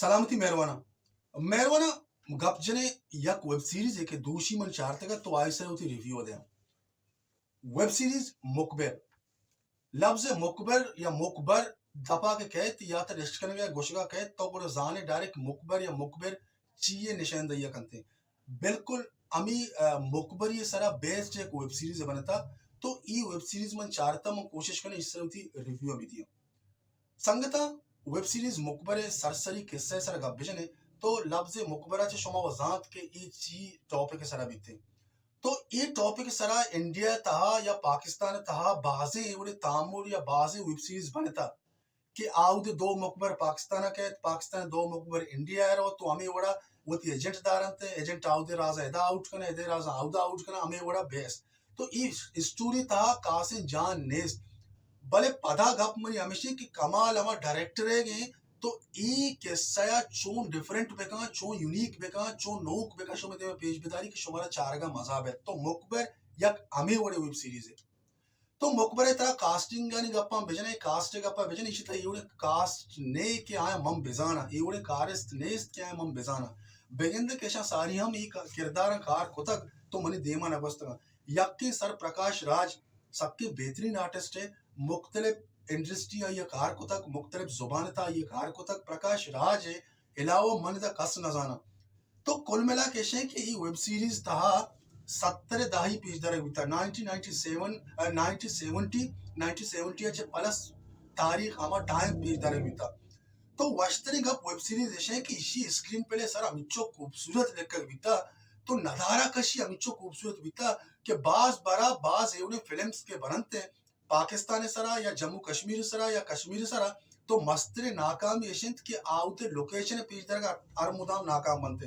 سلامتی مہرواناں۔ مہرواناں، گپ جنیں یک ویب سیریز ءِ کہ دوشی من چارتگ ات، تو آئی سر وتی ریویو دیاں۔ ویب سیریز مقبر۔ لبز مقبر یا مقبر دپا کہ کئیت یا تہ نشت کنگا گوشگا کئیت، تو گڑا زانے ڈائریکٹ مقبر یا مقبر چی ءِ نشاندہی ءَ کنتے۔ بالکل ہمی، آ، مقبری سرا بیسڈ یک ویب سیریز بنتا۔ تو ای ویب سیریز من چارتا، من کوشش کنیں اس سر وتی ریویو بھی دیاں۔ سنگتاں، ویب سیریز مقبر ءِ سرسری قصہ ءِ سرا گپ بجنیں تو لبز مقبرہ چہ شما و زانت کہ ای چی ٹاپک ءِ سرا بیتے۔ تو ای ٹاپک ءِ سرا انڈیا ءِ تہا یا پاکستان ءِ تہا بازیں اے وڑیں تامر یا بازیں ویب سیریز بنتا کہ آودے دو مقبر پاکستان ءَ کئیت، پاکستان ءِ دو مقبر انڈیا ءَ رو، تو ہمے وڑا وتی ایجنٹ دارنت، ایجنٹ آودے رازا ادا آؤٹ کنا، ادے رازا آودا آؤٹ کنا، ہمے وڑا بیس۔ تو ای اسٹوری تہا کاسیں جان نیست۔ بلے پدا گپ منی ہمیشی کہ کمال ہما ڈائریکٹر ءِ گیں، تو ای قصہ ءَ چون ڈیفرنٹ بکاں، چون یونیک بکاں، چون نوک بکاں، شما دیما پیش بداری کہ شمارا چارگا مزہ بیت۔ تو مقبر یک ہمے وڑیں ویب سیریز ہے۔ تو مقبر ءِ ترا کاسٹنگ آنی گپاں بجنے، کاسٹ ءِ گپا بجنے، ایشی تہا اے وڑیں کاسٹ نے کہ آیاں من بزاناں، اے وڑیں کارست نیست کہ آیاں من بزاناں۔ بگندے کہ اشاں ساری ہم ای ک-، کرداراں کار کتگ تو منی دیما نہ گوستگاں۔ یکیں سر پرکاش راج سکیں بہترین آرٹسٹ ہے، مختلف انڈسٹری آئی ءَ کار کتگ، مختلف زبان تا آئی ءَ کار کتگ۔ پرکاش راج ءِ علاوہ من ادا کس نہ زاناں۔ تو کل ملا کہ اشیں کہ ای ویب سیریز تہا ستر ءِ دہائی پیش دارگ بیتا، nineteen ninety seven, nineteen seventy, nineteen seventy ءَ چہ پلس تاریخ ہما ٹائم پیش دارگ بیتا۔ تو وشتریں گپ ویب سیریز اشیں کہ ایشی اسکرین پلے سر ہمچو خوبصورت لکگ بیتا، تو ندارہ کشی ہمچو خوبصورت بیتا کہ باز برا باز ایوڑیں فلمز کہ بننت پاکستان ءِ سرا یا جموں کشمیر ءِ سرا یا کشمیر ءِ سرا، تو مستریں ناکامی اش انت کہ آوتے لوکیشن ءِ پیش دارگ ءَ ہر مدام ناکام بنت۔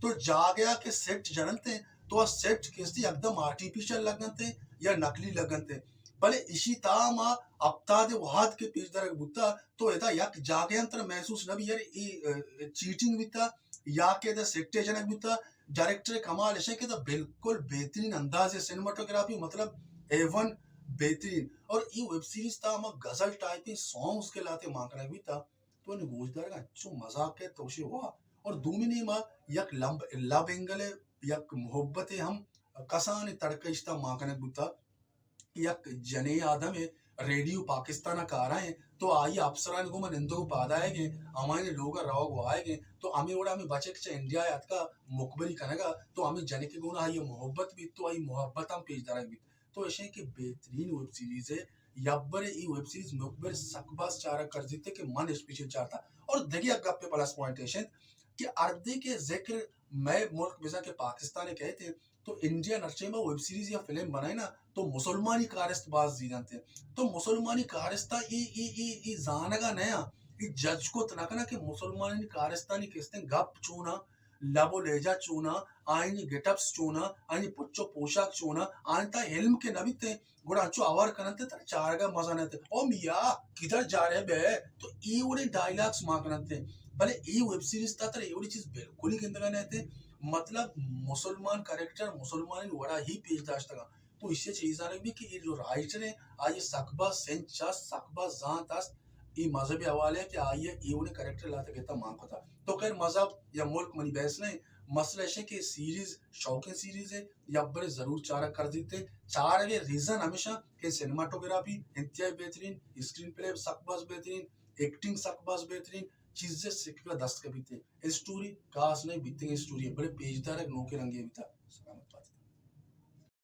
تو جاگہ ءَ کہ سیٹ جننت، تو آ سیٹ کستی یکدم آرٹیفیشل لگنت یا نقلی لگنت۔ بلے اشی تہا ما ہپتاد ءِ وہد کہ پیش دارگ بوتا، تو ادا یک جاگہ ہم ترا محسوس نہ بی یار اے، ا، چیٹنگ بیتا یا کہ ادا سیٹ جنگ بیتا۔ ڈائریکٹر ءِ کمال اش کہ ادا بالکل بہترین انداز ءِ سینماٹوگرافی، مطلب اے ون بہترین۔ اور ای ویب سیریز تہا ہما غزل ٹائپیں سانگز کہ لاتے مان کنگ بیتا، تو انہیں گوش دارگا انچو مزاق ہے تو شی واہ۔ اور دومی نیما یک لمب-، لو اینگل ہے، یک محبت ہے ہم کسانی تڑکہ اشتا مان کنگ بیتا۔ یک جنیں آدمے ریڈیو پاکستان ءَ کارائیں، تو آئی ءِ افسرانی گوما نندگ ءُ پاد آیگ ایں، ہمایانی لوگ ءَ روگ ءُ آیگ ایں، تو ہمے وڑا ہمے بچک چہ انڈیا ءَ اتکا مخبری کنگ ءَ، تو ہمے جنک ءِ گونا آئی ءِ محبت بیت، تو آئی ءِ محبت ہم پیش دارگ بیت۔ تو اشیں کہ بہترین ویب سیریز ہے، یبر ای ویب سیریز مخبر سک باز چارگ کرزیت کہ من اسپیشل چارتا۔ اور دگہ یک گپے پلس پوائنٹ ایش انت کہ ہردے کہ ذکر مئے ملک بزاں کہ پاکستان ءَ کئیت، تو انڈیا ءَ ہر ٹائم ءَ ویب سیریز یا فلم بنائے نا، تو مسلمانی کارست باز زیرنت۔ تو مسلمانی کارستا ای، ای، ای، ای زانگا نیا، ای جج کت نہ کنا کہ مسلمانی کارستانی کستیں گپ چونا، لب و لہجہ چونا، آئینی گیٹ اپس چونا، آئینی پچ و پوشاک چونا، آئین تا علم کے نبیتے، گڑا انچو آوار کننت ترا چارگا مزہ نہ انت۔ او میاں، کدھر جا رہے بے؟ تو ای وڑیں ڈائیلاگز مان کننت۔ بلے ای ویب سیریز تا ترا ای وڑی چیز بالکل ہی گندگا نہ انت۔ مطلب مسلمان کریکٹر مسلمانی وڑا ہی پیش داشتگا۔ تو ایشی چیز زانگ بی کہ ای جو رائٹر ہیں، آئی سک باز سنچ است، سک باز زانت است، ای مذہبی حوالے کہ آئی ای وڑیں کریکٹر لاتے گتا مان کتا۔ تو خیر مذہب یا ملک منی بحث نہیں، مسئلہ ایش کہ سیریز شوقیں سیریز ہے، یبرے ضرور چارگ کرزیت۔ چارگ ءِ ریزن ہمیشہ کہ سینماٹوگرافی انتہائی بہترین، اسکرین پلے سک باز بہترین، ایکٹنگ سک باز بہترین، چیز سکھگا دست کپیت۔ اسٹوری خاص نہیں بیتیں، اسٹوری بڑے پیچیدہ رنگ نوکے رنگے بیتا۔ سلامت بات۔